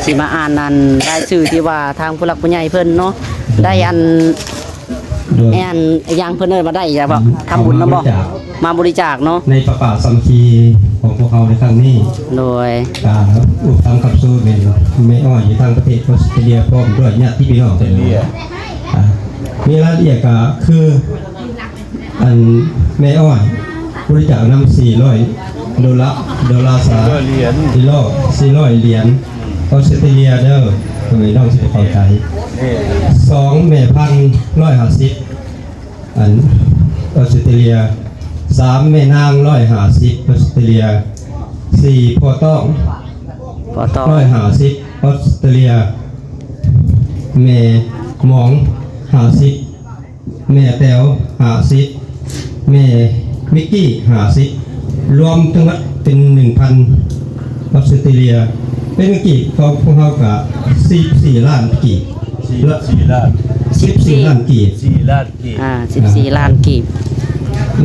ຊິມາອ່ານອັນລາຍຊື່ທີ່ວ່າທາງຜູ້ຫຼັກຜູ້ໃຫຍ່ເພິ່ນເນາະ ໄດ້ອັນ ໂດຍ ແມ່ນຫຍັງເພິ່ນເອີ້ນວ່າໄດ້ຫຍັງບໍ່ ອືມ ທຳບຸນນຳບໍ່ ເອົາມາບໍລິຈາກ ມາບໍລິຈາກເນາະ ໃນພະປ່າສາມັກຄີຂອງພວກເຮົາໃນຄັ້ງນີ້ ໂດຍ ກະອຸປະຖຳຂັບຊູແມ່ນແມ່ອ້ອຍຢູ່ທາງປະເທດອອສເຕຣເລຍ ພ້ອມດ້ວຍຍາດຕິພີ່ນ້ອງເພິ່ນ ອ່າ ມີລາຍລະອຽດກະຄື ອັນແມ່ອ້ອຍບໍລິຈາກນຳສີ່ຮ້ອຍໂດລາ ໂດລາສະຫະລັດ ສີ່ຮ້ອຍຫຼຽນ ສີ່ຮ້ອຍ ສີ່ຮ້ອຍຫຼຽນອອສເຕຣເລຍເດີ ພໍ່ແມ່ນ້ອງຊິບໍ່ເຂົ້າໃຈ ສອງແມ່ພັນ ຮ້ອຍຫ້າສິບ ອັນອອສເຕຣເລຍ ສາມແມ່ນາງ ຮ້ອຍຫ້າສິບ ອອສເຕຣເລຍ ສີ່ພໍ່ຕ້ອງ ພໍ່ຕ້ອງ ຮ້ອຍຫ້າສິບ ອອສເຕຣເລຍ ແມ່ໝອງ ຫ້າສິບ ແມ່ແຕວ ຫ້າສິບ ແມ່ມິກກີ້ ຫ້າສິບ ລວມທັງໝົດເປັນໜຶ່ງພັນ ອອສເຕຣເລຍ ເປັນເງິນກີບຂອງພວກເຮົາກະ ສິບສີ່ລ້ານກີບ ສີ່ ສີ່ລ້ານ ສິບສີ່ລ້ານກີບ ສີ່ລ້ານກີບ ອ່າ ສິບສີ່ລ້ານກີບ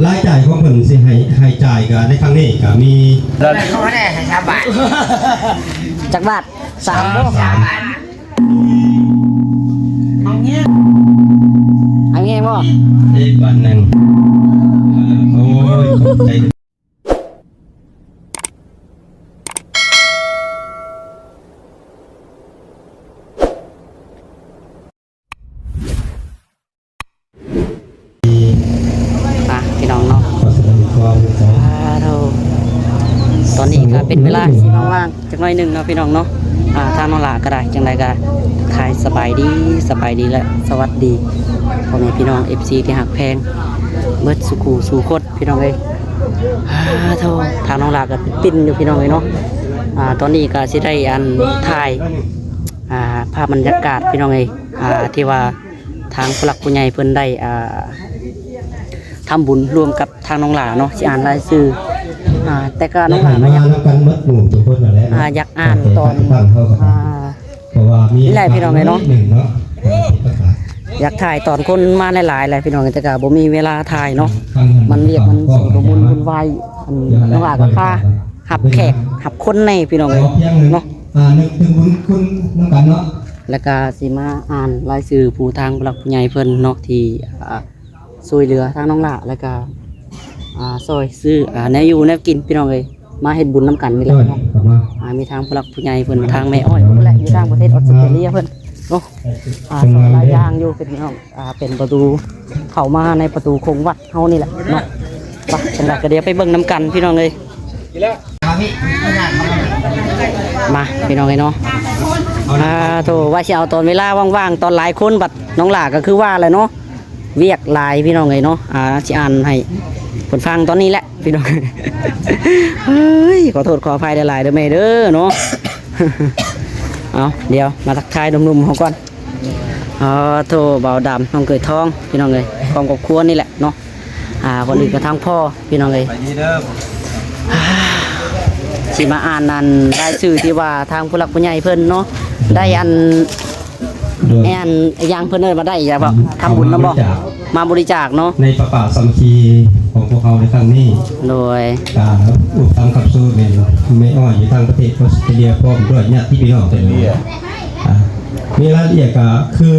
ລາຍຈ່າຍຂອງເພິ່ນຊິໃຫ້ ໃຫ້ຈ່າຍກະໃນຄັ້ງນີ້ກະມີ ເທົ່າໃດ ໃຫ້ຊາວບາດ ຈັກບາດ ສາມບໍ່ ສາມ ເອົາແຮງ ເອົາແຮງບໍ່ ອີກບາດໜຶ່ງ ໂອ້ຍ ຂອບໃຈ ອ່ະ ພີ່ນ້ອງເນາະ ຂໍສະແດງຄວາມເສຍໃຈ ສາທຸ ຕອນນີ້ກະເປັນເວລາຊິວ່າງໆ ຈັກໜ້ອຍໜຶ່ງເນາະ ພີ່ນ້ອງເນາະ ອ່າ ທາງນ້ອງຫຼ້າກະໄດ້ ຈັ່ງໃດກະທັກທາຍສະບາຍດີ ສະບາຍດີ ແລະ ສະຫວັດດີ ພໍ່ແມ່ພີ່ນ້ອງ ເອັຟຊີ ທີ່ຮັກແພງ ເບິດສູ່ຄູ່ສູ່ຄົນ ພີ່ນ້ອງເອີຍ ອ່າ ໂທ້ ທາງນ້ອງຫຼ້າກະປິ່ນຢູ່ ພີ່ນ້ອງເອີຍເນາະ ອ່າ ຕອນນີ້ກະຊິໄດ້ອັນຖ່າຍ ອ່າ ພາບບັນຍາກາດ ພີ່ນ້ອງເອີຍ ອ່າ ທີ່ວ່າ ທາງຜູ້ຫຼັກຜູ້ໃຫຍ່ເພິ່ນໄດ້ ອ່າ ທຳບຸນຮ່ວມກັບທາງນ້ອງຫຼ້າເນາະ ຊິອ່ານລາຍຊື່ ອ່າ ແຕ່ກະນ້ອງຫຼ້າກະຢາກ ອ່າ ຢາກອ່ານຕອນ ອ່າ ນີ້ແຫຼະພີ່ນ້ອງເອີຍເນາະ ຢາກຖ່າຍຕອນຄົນມາຫຼາຍໆແຫຼະພີ່ນ້ອງ ແຕ່ກະບໍ່ມີເວລາຖ່າຍເນາະ ມັນວຽກມັນຊຸນລະມຸນວຸ່ນວາຍ ນ້ອງຫຼ້າກະພາຮັບແຂກຮັບຄົນແດ່ພີ່ນ້ອງເອີຍເນາະ ອ່າ ນຶກເຖິງບຸນຄຸນນຳກັນເນາະ ແລ້ວກະຊິມາອ່ານລາຍຊື່ຜູ້ທາງຜູ້ຫຼັກຜູ້ໃຫຍ່ເພິ່ນເນາະ ທີ່ ອ່າ ຊ່ວຍເຫຼືອທາງນ້ອງຫຼ້າ ແລ້ວກະ ອ່າ ຊ່ອຍຊື້ ອ່າ ແນວຢູ່ແນວກິນ ພີ່ນ້ອງເອີຍ ມາເຮັດບຸນນຳກັນນີ້ແຫຼະເນາະ ອ່າ ມີທາງຜູ້ຫຼັກຜູ້ໃຫຍ່ເພິ່ນ ທາງແມ່ອ້ອຍພຸ້ນແຫຼະ ຢູ່ທາງປະເທດອອສເຕຣເລຍເພິ່ນເນາະ ອ່າ ຊ່ອຍຫຼາຍຢ່າງຢູ່ ເປັນພີ່ນ້ອງ ອ່າ ເປັນປະຕູເຂົ້າມາໃນປະຕູໂຄງວັດ ເຮົານີ້ແຫຼະເນາະ ໄປ ຈັ່ງໃດກະດຽວໄປເບິ່ງນຳກັນພີ່ນ້ອງເອີຍ ມາພີ່ນ້ອງເອີຍເນາະ ອ່າ ໂທ້ ວ່າຊິເອົາຕອນເວລາວ່າງໆ ຕອນຫຼາຍຄົນ ບັດນ້ອງຫຼ້າກະຄືວ່າແຫຼະເນາະ ວຽກຫຼາຍພີ່ນ້ອງເອີຍເນາະ ອ່າ ຊິອ່ານໃຫ້ເພິ່ນຟັງຕອນນີ້ແຫຼະພີ່ນ້ອງ ເອີຍ ຂໍໂທດຂໍອະໄພຫຼາຍໆເດີແມ່ເດີເນາະ ເອົາ ດຽວມາທັກທາຍໜຸ່ມໆເຮົາກ່ອນ ອໍ ໂທ້ ບ່າວດຳ ນ້ອງເກີຍທອງ ພີ່ນ້ອງເອີຍ ຄອບຄົວນີ້ແຫຼະເນາະ ອ່າ ກ່ອນອື່ນກະທາງພໍ່ ພີ່ນ້ອງເອີຍ ຊິມາອ່ານອັນລາຍຊື່ທີ່ວ່າທາງຜູ້ຫຼັກຜູ້ໃຫຍ່ເພິ່ນເນາະ ໄດ້ອັນ ແມ່ນຫຍັງເພິ່ນເອີ້ນວ່າໄດ້ຫຍັງບໍ່ ທຳບຸນນຳບໍ່ ມາບໍລິຈາກເນາະ ໃນພະປ່າສາມັກຄີຂອງພວກເຮົາໃນຄັ້ງນີ້ ໂດຍ ກະອຸປະຖຳຂັບຊູແມ່ນແມ່ອ້ອຍຢູ່ທາງປະເທດອອສເຕຣເລຍ ພ້ອມດ້ວຍຍາດຕິພີ່ນ້ອງເພິ່ນ ອ່າ ມີລາຍລະອຽດກະຄື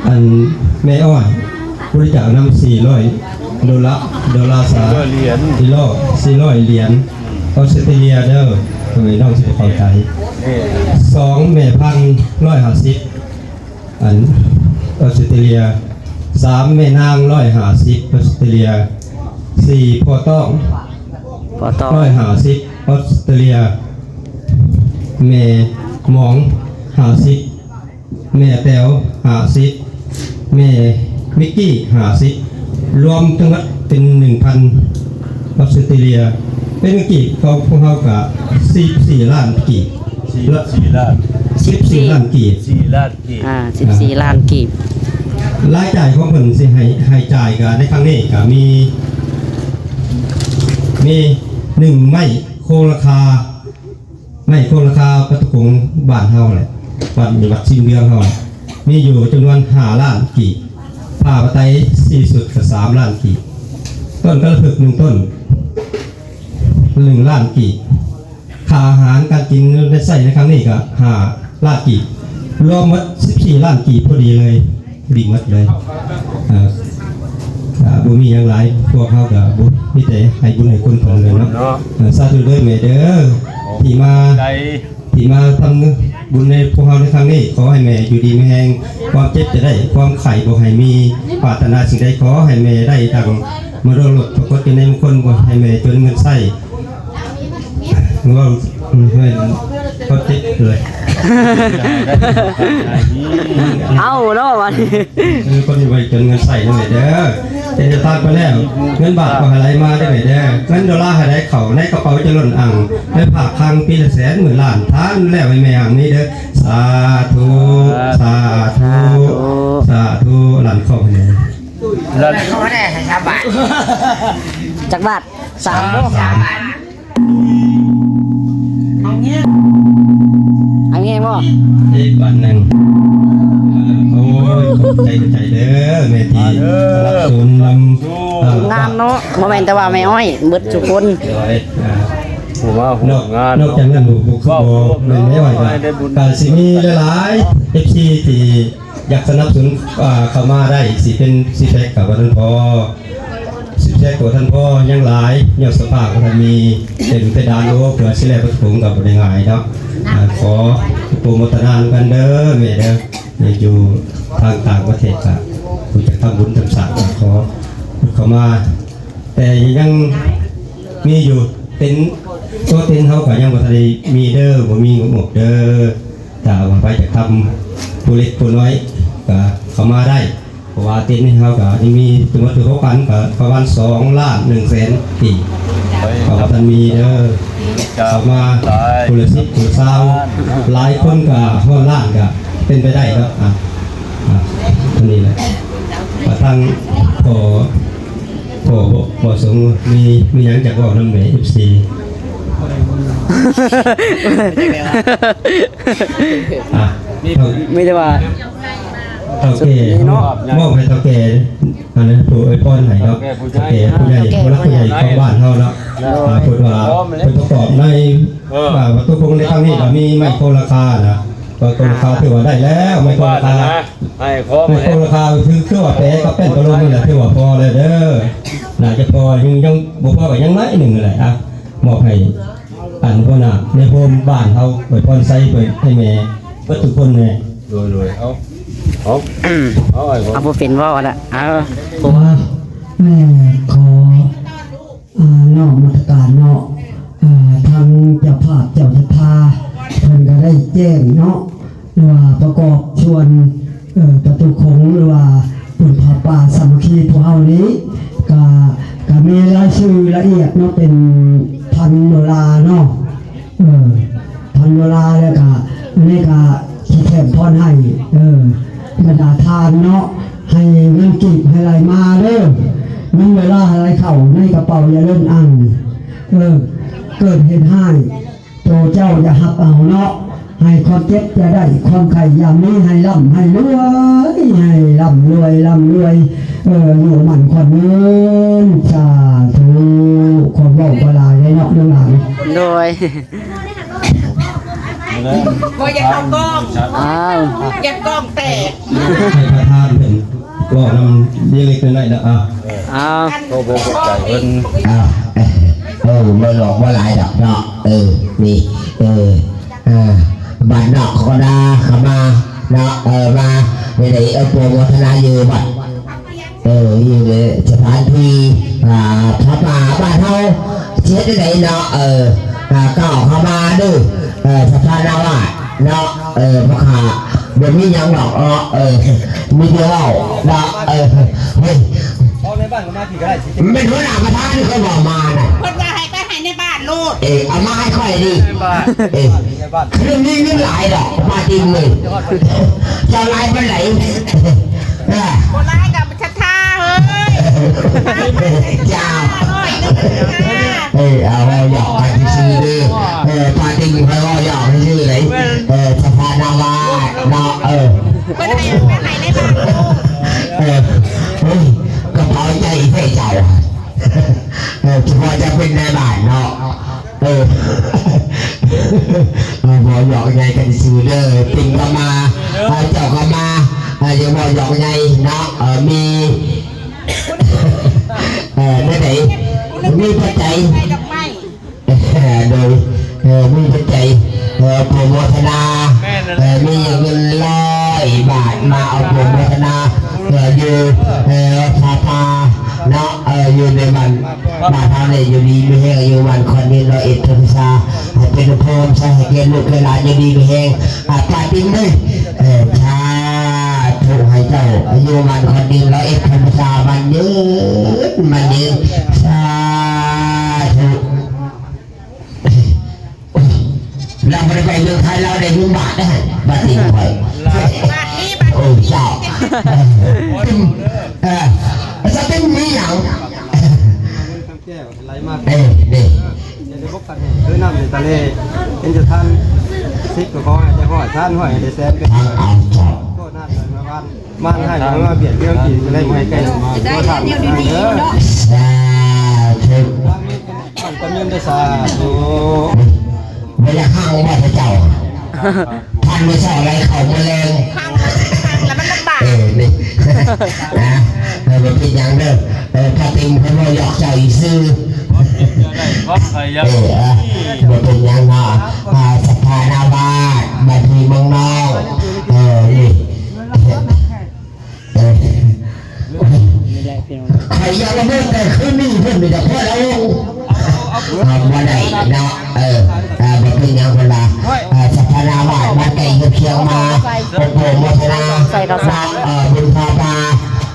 ອັນແມ່ອ້ອຍບໍລິຈາກນຳສີ່ຮ້ອຍໂດລາ ໂດລາສະຫະລັດ ສີ່ຮ້ອຍຫຼຽນ ສີ່ຮ້ອຍ ສີ່ຮ້ອຍຫຼຽນອອສເຕຣເລຍເດີ ພໍ່ແມ່ນ້ອງຊິບໍ່ເຂົ້າໃຈ ສອງແມ່ພັນ ຮ້ອຍຫ້າສິບ ອັນ ອອສເຕຣເລຍ ສາມແມ່ນາງ ຮ້ອຍຫ້າສິບ ອອສເຕຣເລຍ ສີ່ພໍ່ຕ້ອງ ພໍ່ຕ້ອງ ຮ້ອຍຫ້າສິບ ອອສເຕຣເລຍ ແມ່ໝອງ ຫ້າສິບ ແມ່ແຕວ ຫ້າສິບ ແມ່ມິກກີ້ ຫ້າສິບ ລວມທັງໝົດເປັນໜຶ່ງພັນ ອອສເຕຣເລຍ ເປັນເງິນກີບຂອງພວກເຮົາກະ ສິບສີ່ລ້ານກີບ ສິບສີ່ລ້ານ ສິບສີ່ລ້ານກີບ ສີ່ລ້ານກີບ ອ່າ ສິບສີ່ລ້ານກີບ ລາຍຈ່າຍຂອງເພິ່ນຊິໃຫ້ ໃຫ້ຈ່າຍກະໃນຄັ້ງນີ້ກະມີ ມີໜຶ່ງໄມ້ໂຄງລາຄາ ໄມ້ໂຄງລາຄາວັດຕະກົງບ້ານເຮົາແຫຼະ ວັດ ວັດຊີນເດືອງເຮົາ ມີຢູ່ຈຳນວນຫ້າລ້ານກີບ ຜ້າຜ້າໄຕສີ່ຊຸດກະສາມລ້ານກີບ ຕົ້ນກາລະພຶກໜຶ່ງຕົ້ນໜຶ່ງລ້ານກີບ ຄ່າອາຫານການກິນໄດ້ໃຊ້ໃນຄັ້ງນີ້ກໍຫ້າລ້ານກີບ ລວມໝົດສິບສີ່ລ້ານກີບພໍດີເລີຍ ດີໝົດເລີຍ. ເອີ ກໍບໍ່ມີຫຍັງຫຼາຍ ພວກເຮົາກໍບໍ່ ມີແຕ່ໃຫ້ບຸນໃຫ້ຄຸນເພິ່ນເລີຍເນາະ. ເອີ ສາທຸເດີແມ່ເດີ ທີ່ມາ ທີ່ມາທຳບຸນໃນພວກເຮົາໃນຄັ້ງນີ້ ຂໍໃຫ້ແມ່ຢູ່ດີມີແຮງ ຄວາມເຈັບຈະໄດ້ ຄວາມໄຂ້ບໍ່ໃຫ້ມີ ປາດຖະໜາສິ່ງໃດຂໍໃຫ້ແມ່ໄດ້ດັ່ງມະໂນລົດ ປາກົດຢູ່ໃນມຸງຄົນ ບໍ່ໃຫ້ແມ່ຈົນເງິນໃຊ້ ເວົ້າແມ່ນຄວາມເຈັບເລີຍ. ເອົາເນາະ ບາດນີ້ ເອີ ຄົນທີ່ບໍ່ໃຫ້ຈົນເງິນໃຊ້ນຳແມ່ເດີ. ເປັນຈະຕາຍໄປແລ້ວ ເງິນບາດກໍໃຫ້ໄຫຼມາເດີແມ່ເດີ ເງິນໂດລາໃຫ້ໄຫຼເຂົ້າໃນກະເປົາຈະລົ້ນອັ່ງ ໄດ້ພາກຄັງປີລະແສນໝື່ນລ້ານ ທານແລ້ວໃຫ້ແມ່ອັ່ງນີ້ເດີ ສາທຸ ສາທຸ ສາທຸ ລ້ານຄອງໃຫ້ແມ່ ລ້ານ ເຂົາບໍ່ໄດ້ໃຫ້ຊາວບາດ ຈັກບາດ ສາມບໍ່ ສາມ ເອົາແຮງບໍ່ ອີກບາດໜຶ່ງ. ໂອ້ຍ ຂອບໃຈ ຂອບໃຈເດີແມ່ທີ່ສະໜັບສະໜູນນຳ ເອີ ທີມງານເນາະ ບໍ່ແມ່ນແຕ່ວ່າແມ່ອ້ອຍ ເບິດທຸກຄົນ ເອີ ຫົວໜ້າ ນອກ ງານ ນອກຈາກນັ້ນ ບໍ່ ບໍ່ ບໍ່ແມ່ນແມ່ອ້ອຍ ກໍ ກໍຊິມີຫຼາຍໆ ເອັຟຊີ ທີ່ ຢາກສະໜັບສະໜູນ ເຂົ້າມາໄດ້ ຊິເປັນ ຊິແພັກ ກໍບໍ່ທັນພໍ ຊິແພັກ ກໍບໍ່ທັນພໍ ຍັງຫຼາຍ ຍ້ອນສະພາບບໍ່ທັນມີ ເຕັມເພດານ ໂອ້ ເພື່ອຊິແລ້ວປະຖົມກໍບໍ່ໄດ້ງ່າຍເນາະ. ອາ ຂໍໂປຣໂມທະນານຳກັນເດີແມ່ເດີ ຢູ່ທາງຕ່າງປະເທດກໍຜູ້ຈັກທຳບຸນທຳສາດກໍຂໍເຂົ້າມາ ແຕ່ຍັງມີຢູ່ ເຕັນ ໂຕເຕັນເຮົາກໍຍັງບໍ່ທັນໄດ້ມີເດີ ບໍ່ມີງົບເດີ. ຖ້າວ່າໃຜຈະທຳຜູ້ເລັກຜູ້ນ້ອຍກໍເຂົ້າມາໄດ້ ເພາະວ່າເຕັນໃຫ້ເຮົາກໍຍັງມີ ສົມມຸດຄືເຮົາກັນກໍປະມານສອງລ້ານໜຶ່ງແສນກີບ ກໍບໍ່ທັນມີເດີ ເຂົ້າມາຜູ້ລະສິບຜູ້ລະຊາວ ຫຼາຍຄົນກໍຮອດລ້ານກໍເປັນໄປໄດ້ເນາະ. ອາ ອາ ເທົ່ານີ້ແຫຼະ ກະທັງຂໍ ໂອ້ ບໍ່ສົງ ມີ ມີຫຍັງຈະເວົ້ານຳແມ່ເອັຟຊີ ອ່ະ ມີແຕ່ວ່າ ເຖົ້າແກ່ເນາະ ມອບໃຫ້ເຖົ້າແກ່ ອັນນັ້ນ ຜູ້ອວຍພອນໃຫ້ເນາະ ເຖົ້າແກ່ຜູ້ໃຫຍ່ ຜູ້ຫຼັກຜູ້ໃຫຍ່ຂອງບ້ານເຮົາເນາະ ອ່າ ເພິ່ນວ່າເພິ່ນປະກອບໃນ ອ່າ ວັດຖຸມົງໃນຄັ້ງນີ້ກໍມີໄມ້ຄົງລາຄານະ ໄມ້ຄົງລາຄາຖືວ່າໄດ້ແລ້ວ ໄມ້ຄົງລາຄາ ໃຫ້ຂໍ ໄມ້ຄົງລາຄາ ຄື ຄືວ່າແປກັບແປ້ນປະໂລມນີ້ແຫຼະ ຖືວ່າພໍແລ້ວເດີ ໜ້າຈະພໍ ຍັງ ຍັງບໍ່ພໍກໍຍັງໜ້ອຍໜຶ່ງແຫຼະ ອ່ະ ມອບໃຫ້ ອັນ ຫົວໜ້າໃນໂຮມບ້ານເຮົາ ອວຍພອນໄຊເພິ່ນໃຫ້ແມ່ເບິດທຸກຄົນແນ່ ໂດຍ ໂດຍ ເອົາ ເອົາ ເອົາ ບໍ່ເປັນເວົ້າລະ ເອົາ ອ່າ ແມ່ຂໍ ອ່າ ນ້ອມນະມັດສະການເນາະ ອ່າ ທາງເຈົ້າພາບເຈົ້າສັດທາເພິ່ນກໍໄດ້ແຈ້ງເນາະ ຫຼືວ່າປະກອບສ່ວນ ເອີ ປະຕູຂົງ ຫຼືວ່າບຸນຜ້າປ່າສາມັກຄີພວກເຮົານີ້ ກະ ກະມີລາຍຊື່ລະອຽດເນາະ ເປັນພັນໂດລາເນາະ ເອີ ພັນໂດລາ ແລ້ວກະ ອັນນີ້ກະຊິແຖມພອນໃຫ້ ເອີ ບັນດາທ່ານເນາະ ໃຫ້ເງິນກີບໃຫ້ໄຫຼມາເດີ ເງິນໂດລາໃຫ້ໄຫຼເຂົ້າໃນກະເປົາ ຢ່າລົ້ນອັ່ງ ເອີ ເກີດເຫດຮ້າຍ ໂຕເຈົ້າຢ່າຮັບເອົາເນາະ ໃຫ້ຄວາມເຈັບຢ່າໄດ້ ຄວາມໄຂ້ຢ່າມີ ໃຫ້ລ່ຳໃຫ້ລວຍ ໃຫ້ລ່ຳລວຍ ລ່ຳລວຍ ເອີ ອາຍຸໝັ້ນຂວັນເງິນ ສາທຸ ຄວາມເວົ້າບໍ່ຫຼາຍເດ້ເນາະ ລູກຫຼານ ໂດຍ ບໍ່ຢາກເຂົ້າກ້ອງ ອ້າວ ຢ້ານກ້ອງແຕກ ໃຫ້ປະທານເພິ່ນເວົ້ານຳເລັກໆນ້ອຍໆເນາະ ອ້າວ ອ້າວ ຂອບໃຈເພິ່ນ ອ້າວ ເອີ ບໍ່ຫຼອກບໍ່ຫຼາຍດອກເນາະ ເອີ ນີ້ ເອີ ເອີ ບ້ານນອກເຂົາກໍດາເຂົ້າມາເນາະ ເອີ ມາ ນີ້ ເອີ ໂປຣໂມທະນາຢູ່ວັດ ເອີ ຢູ່ໃນສະຖານທີ່ ອ່າ ຜ້າປ່າບ້ານເຮົາ ຊິເຮັດຈັ່ງໃດເນາະ ເອີ ອ່າ ກ້າວເຂົ້າມາເດີ ເອີ ສະພານາວາດເນາະ ເອີ ພວກຂ້າບໍ່ມີຫຍັງດອກເນາະ ເອີ ມີແຕ່ເວົ້າເນາະ ເອີ ເຮີ້ຍ ເວົ້າໃນບ້ານກໍມາ ມັນເປັນຫົວໜ້າປະທານທີ່ເຂົາເວົ້າມານະ ເພິ່ນວ່າໃຫ້ໄປໃຫ້ໃນບ້ານໂລດ ເອີ ເອົາມາໃຫ້ຂ້ອຍນີ້ ເອີ ເລື່ອງນີ້ເງິນຫຼາຍດອກ ປາຕິນເອີຍ ເຈົ້າຫຼາຍປານໃດ ເອີ ບໍ່ຫຼາຍກໍສັດທາເອີຍ ເຈົ້າ ເອີ ເອົາ ເວົ້າຫຍອກກັນຊື່ໆເດີ ເອີ ປາຕິນຂ້ອຍເວົ້າຫຍອກຊື່ໆເດ້ ເອີ ສະພານາວາດເນາະ ເອີ ເອີ ໂອ້ຍ ກະເປົາໃຫຍ່ແທ້ເຈົ້າ ເອີ ສະເພາະຈະເປັນນາຍບ້ານເນາະ ເອີ ເອີ ເວົ້າຫຍອກໃຫຍ່ກັນຊື່ເດີ ຕິ່ງກໍມາ ເອີ ເຈົ້າກໍມາ ເອີ ຢ່າເວົ້າຫຍອກໃຫຍ່ເນາະ ເອີ ມີ ເອີ ແນວໃດ ມີປັດໄຈ ໂດຍ ເອີ ມີປັດໄຈ ເອີ ໂປຣໂມທະນາ ເອີ ມີເງິນຮ້ອຍບາດມາເອົາໂປຣໂມທະນາ ເອີ ຢູ່ ເອີ ສາຂາເນາະ ເອີ ຢູ່ໃນບ້ານ ບ້ານເຮົານີ້ຢູ່ດີມີແຮງ ອາຍຸໝັ້ນຂວັນຍືນ ຮ້ອຍເອັດພັນພັນສາ ໃຫ້ເປັນໂພນໃສ່ໃຫ້ແກ່ລູກແກ່ຫຼານ ຢູ່ດີມີແຮງ ອາ ປາຕິມເດີ ເອີ ສາທຸ ໃຫ້ເຈົ້າອາຍຸໝັ້ນຂວັນຍືນ ຮ້ອຍເອັດພັນພັນສາ ໝັ້ນຍືນ ໝັ້ນຍືນ ສາທຸ. ລາວບໍ່ໄດ້ໄປເມືອງໄທ ລາວໄດ້ເງິນບາດເດ້ ບາດນີ້ຂ້ອຍ ບາດນີ້ ບາດນີ້ ໂອ້ເຈົ້າ ເອີ ສະຕິມມີຫຍັງ ແກ້ວໄຫຼມາ ເອີ ນີ້ ເອີ ເດີບົກກັນ ຄືນ້ຳໃນທະເລ ເຫັນຈະທັນ ສິບກໍຂໍໃຫ້ໄດ້ຮ້ອຍ ທານຮ້ອຍໃຫ້ໄດ້ແສນ ທາງເອົາເຈົ້າ ໂທດນັ້ນເລີຍມາບ້ານ ມາໃຫ້ເຮົາມາບຽດບຽນກິນ ກໍໄດ້ບໍ່ໃຫ້ໃກ້ມາ ບໍ່ທັນເດີ ສາທຸ ມັນກໍມີແຕ່ສາທຸ ບໍ່ຢາກຮັ່ງບໍ່ເຈົ້າ ທ່ານບໍ່ຊອກໄດ້ເຂົ້າມາແລງ ຮັ່ງ ຮັ່ງແລ້ວມັນລຳບາກ ເອີ ນີ້ ນະ ເອີ ບໍ່ເປັນຫຍັງເດີ ເອີ ປາຕິມເພິ່ນເວົ້າຫຍອກເຈົ້າອີກຊື່ ເອີ ເອີ ບໍ່ເປັນຫຍັງເນາະ ອາ ສະພາໜ້າບ້ານ ບ້ານພີ່ເມືອງນ້ອງ ເອີ ນີ້ ເອີ ນີ້ແຫຼະພີ່ນ້ອງ ຂ້ອຍຢາກລະເມີດແຕ່ຄືນນີ້ເພິ່ນມີແຕ່ພວກລະວົງ ເອົາ ບໍ່ໄດ້ເນາະ ເອີ ເອີ ບໍ່ເປັນຫຍັງເພິ່ນວ່າ ເອີ ສະພາໜ້າບ້ານ ບ້ານໃກ້ເຮືອນຄຽງມາ ໂປຣໂມທະນາ ໃສ່ເຂົ້າສານ ເອີ ບຸນຜ້າປ່າ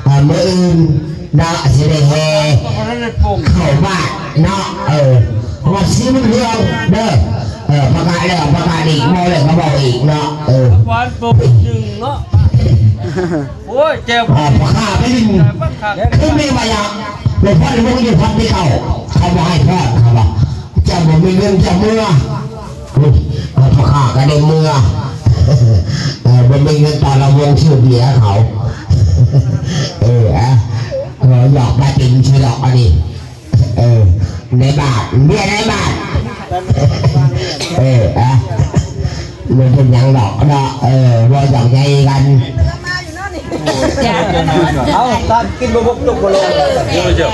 ເອີ ມື້ອື່ນເນາະ ຊິໄດ້ແຫ່ເຂົ້າບ້ານເນາະ ເອີ ວັດສີບຸນເຮືອງເດີ ເອີ ປະກາດແລ້ວປະກາດອີກ ເວົ້າແລ້ວກໍເວົ້າອີກເນາະ ເອີ ວານປົກໜຶ່ງເນາະ ໂອ້ຍ ແຈ່ວ ອ່າ ພໍ່ຄ້າໄປຫຼິ້ນ ຄືແມ່ນວ່າຢາກ ຫຼວງພໍ່ຫຼວງຢູ່ວັດທີ່ເກົ່າ ເຂົາບໍ່ໃຫ້ພອນ ເຂົາວ່າ ເຈົ້າບໍ່ມີເງິນ ເຈົ້າເມືອ ອືມ ເອົາ ພໍ່ຄ້າກໍໄດ້ເມືອ ເອີ ບໍ່ມີເງິນຕາລະວົງຊື້ເບຍເຂົາ ເອີ ອະ ເອີ ຢອກປາຕິນຊື່ດອກອັນນີ້ ເອີ ໃນບ້ານ ເບຍໃນບ້ານ ເອີ ອະ ບໍ່ເປັນຫຍັງດອກເນາະ ເອີ ເວົ້າຢອກໃຫຍ່ກັນ ເອົາ ຕາມກິນບໍ່ບົກຕົກບໍ່ລົງ ເອີ ບໍ່ຢອ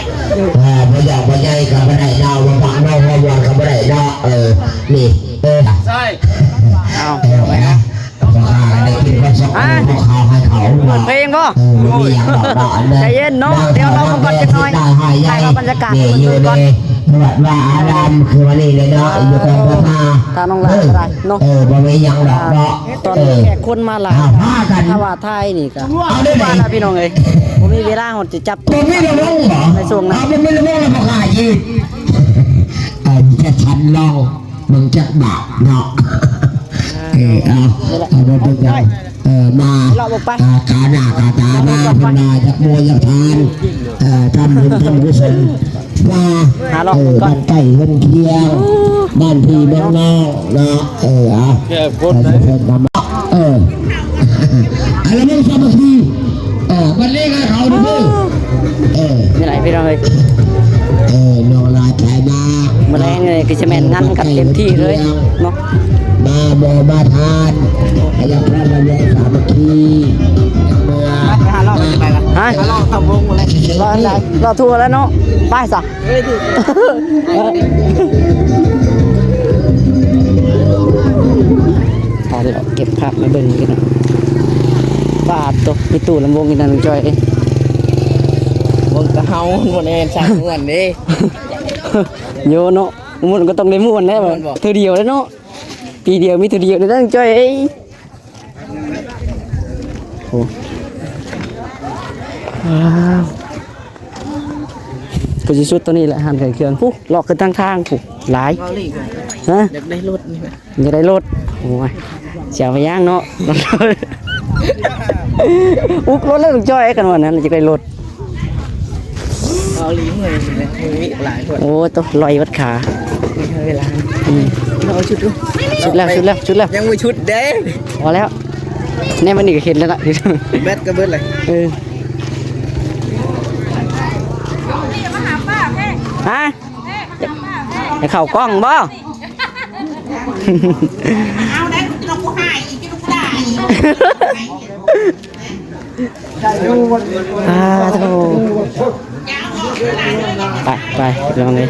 ກບໍ່ໃຫຍ່ກໍບໍ່ໄດ້ເນາະ ບໍ່ບັກເນາະ ບໍ່ບວນກໍບໍ່ໄດ້ເນາະ ເອີ ນີ້ ເອີ ໃຊ່ ເອົາ ເອີ ນະ ພໍ່ຄ້າໄດ້ກິນຄວາມສຸກຂອງພວກເຂົາໃຫ້ເຂົາເນາະ ເປີດເພງບໍ່ ເອີ ບໍ່ມີຫຍັງດອກເນາະ ອັນນັ້ນ ໃຈເຢັນເນາະ ດຽວລອງເບິ່ງກ່ອນຈັກໜ້ອຍ ຖ່າຍເອົາບັນຍາກາດ ນີ້ຢູ່ໃນວັດວາອາຣາມຄືວ່ານີ້ເລີຍເນາະ ຢູ່ກອງປະພາ ຕານ້ອງຫຼ້າກໍໄດ້ເນາະ ເອີ ບໍ່ມີຫຍັງດອກເນາະ ຕອນນີ້ແຂກຄົນມາຫຼາຍ ເອີ ພາກັນ ຖ້າວ່າຖ່າຍນີ້ກໍ ເອົາໄດ້ ວ່າລະພີ່ນ້ອງເອີຍ ບໍ່ມີເວລາຮອດຈະຈັບ ບໍ່ມີລະວົງບໍ່ ໃນຊ່ວງນັ້ນ ເອົາ ບໍ່ມີລະວົງລະບໍ່ກ້າຢືນ ເອີ ຈະທັນລອງ ເບິ່ງຈັກບາດເນາະ ເອີ ເອົາ ເອົາ ບໍ່ເປັນຫຍັງ ເອີ ມາ ເລາະບໍ່ໄປ ອ່າ ກາໜ້າກາຕາມາ ເພິ່ນວ່າຢາກໂມຢາກທານ ເອີ ທຳບຸນທຳກຸສົນ ວ່າ ຫາເລາະ ເອີ ເບິ່ງກ່ອນ ບ້ານໃກ້ເຮືອນຄຽງ ໂອ້ ບ້ານພີ່ເມືອງນ້ອງເນາະ ເອີ ເອົາ ແກ່ຄົນໃດ ເອີ ເອີ ອັນນີ້ສາມັກຄີ ເອີ ບັນເລງໃຫ້ເຂົາເດີ ເອີ ນີ້ແຫຼະພີ່ນ້ອງເອີຍ ເອີ ນ້ອງລາຍໄປມາ ມື້ແລງນີ້ຄືຊິແມ່ນງັນກັນເຕັມທີ່ເລີຍເນາະ ມາບໍ່ມາທານ ໃຫ້ລະເມືອສາມັກຄີ ເມືອ ໄປຫາເລາະ ໄປລະ ຮະ ຫາເລາະທຳວົງ ເລາະອັນໃດ ເລາະທົ່ວແລ້ວເນາະ ໄປຊະ. ພາເລາະເກັບພາບມາເບິ່ງກັນເນາະ ປາດໂຕ ມີຕູ້ລຳວົງຢູ່ນັ້ນ ນ້ອງຈ້ອຍເອີຍ ວົງກະເຮົາ ບໍ່ແມ່ນສາຍມ່ວນເດ້ ໂຍເນາະ ມ່ວນກໍຕ້ອງໄດ້ມ່ວນແລ້ວ ມ່ວນບໍ່ ເທື່ອດຽວແລ້ວເນາະ ປີດຽວມີເທື່ອດຽວເດ້ ນ້ອງຈ້ອຍເອີຍ. ໂອ້ ວ້າວ ກໍຊິສຸດຕົວນີ້ແຫຼະ ຮ້ານຂາຍເຄື່ອງ ພຸ້ນ ເລາະຂຶ້ນທາງທາງພຸ້ນ ຫຼາຍ ເວົ້າລີ້ ຮະ ຢາກໄດ້ລົດນີ້ແຫຼະ ຢາກໄດ້ລົດ ໂອ້ຍ ຊິເອົາໄປຫຍັງເນາະ ອຸກລົດແລ້ວ ນ້ອງຈ້ອຍ ຄັນວ່ານັ້ນ ຢາກໄດ້ລົດ. ເອົາລີເມື່ອຍເລີຍ ມີອີກຫຼາຍຄົນ ໂອ້ ໂຕລອຍວັດຂາ ມີເວລາ ອືມ ເອົາຊຸດ ຊຸດແລ້ວ ຊຸດແລ້ວ ຊຸດແລ້ວ ຍັງບໍ່ຊຸດເດ້ ພໍແລ້ວ ແນມານີ້ກໍເຫັນແລ້ວລະ ແບັດກໍເບິດເລີຍ ເອີ ຮະ ໃຫ້ເຂົ້າກ້ອງບໍ່? ເອົາໄດ້ ເອົາໄດ້ ເອົາໄດ້ ເອົາໄດ້ ອ່າ ໂທ ໄປ ໄປ ລອງເລີຍ.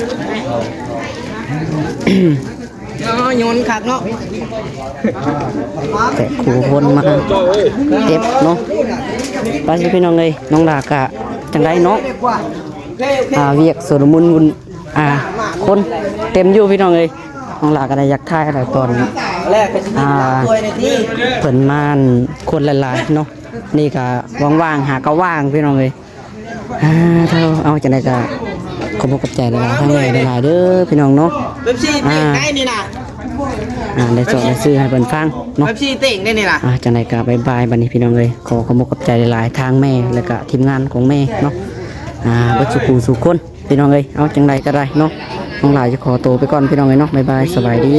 ອໍ ໂຍນຄັກເນາະ ແຕະຄູ່ຄົນມາເກັບເນາະ. ໄປຊິພີ່ນ້ອງເອີຍ ນ້ອງຫຼ້າກະຈັ່ງໃດເນາະ ອ່າ ວຽກຊຸລະມຸນວຸ່ນ ອ່າ ຄົນເຕັມຢູ່ພີ່ນ້ອງເອີຍ. ນ້ອງຫຼ້າກະໄດ້ຢາກຖ່າຍແລ້ວຕອນ ອ່າ ເພິ່ນມາ ຄົນຫຼາຍໆເນາະ. ນີ້ກະວ່າງໆ ຫາກະວ່າງພີ່ນ້ອງເອີຍ. ອ່າ ເທົ່າ ເອົາ ຈັ່ງໃດກະຂອບອົກຂອບໃຈຫຼາຍໆ ທາງແມ່ຫຼາຍໆເດີພີ່ນ້ອງເນາະ. ເປັບຊີ ອ່າ ເຕັງໄດ້ນີ້ນະ ອ່າ ໄດ້ເຈາະໄດ້ຊື້ໃຫ້ເພິ່ນຟັງເນາະ. ເປັບຊີ ເຕັງໄດ້ນີ້ນະ. ອ່າ ຈັ່ງໃດກະບາຍບາຍ ບັດນີ້ພີ່ນ້ອງເອີຍ. ຂໍຂອບອົກຂອບໃຈຫຼາຍໆ ທາງແມ່ ແລະກະທີມງານຂອງແມ່ເນາະ ອ່າ ເບິດສູ່ຜູ້ສູ່ຄົນ ພີ່ນ້ອງເອີຍ. ເອົາ ຈັ່ງໃດກະໄດ້ເນາະ ນ້ອງຫຼ້າຈະຂໍໂຕໄປກ່ອນພີ່ນ້ອງເອີຍເນາະ. ບາຍບາຍ ສະບາຍດີ.